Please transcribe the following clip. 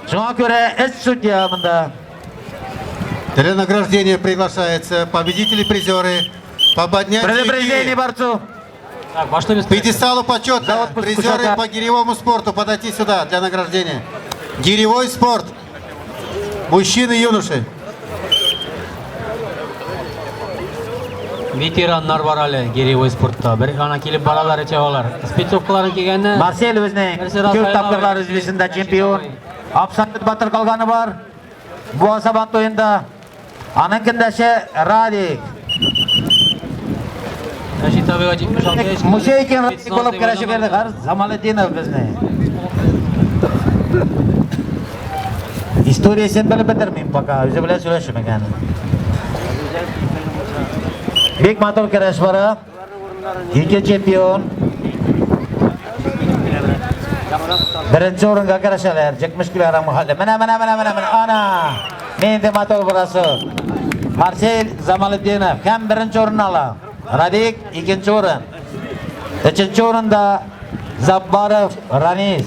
Шуңа күрә өч судья монда. Для награждения приглашаются победители, призеры по поднятию Предупреждение гири. борцу. Так, башлыйбыз. Пьедесталу почета. За отпуск Призеры Кушака. по гиревому спорту подойти сюда для награждения. Гиревой спорт. Мужчины и юноши. Ветераннар бар әле гиревой спортта. Бер гана килеп баралар, эчә алар. Спецовкаларын кигәнне. Марсель үзенең Берсе күп Рафаэл тапкырлар абый. үзбесендә чемпион. Абсолют батыр калганы бар. Буа Сабан туенда. Аның көндәше Радик. Рәшит абыйга 76 яшь. Мусейкин Радик булып көрәшеп килде. Гар Замалетдинов безне. Историясен белеп бетермим пока. Үзе белән сөйләшмәгән. Бик матур көрәш бара. Ике чемпион. Беренче урынга көрәшәләр. 70 килограмм хәле. Менә, менә, менә, менә, менә. Ана. Нинди матур бурасы. Марсель Замалетдинов һәм беренче урын ала. Радик икенче урын. Өченче урында Заббаров Ранис.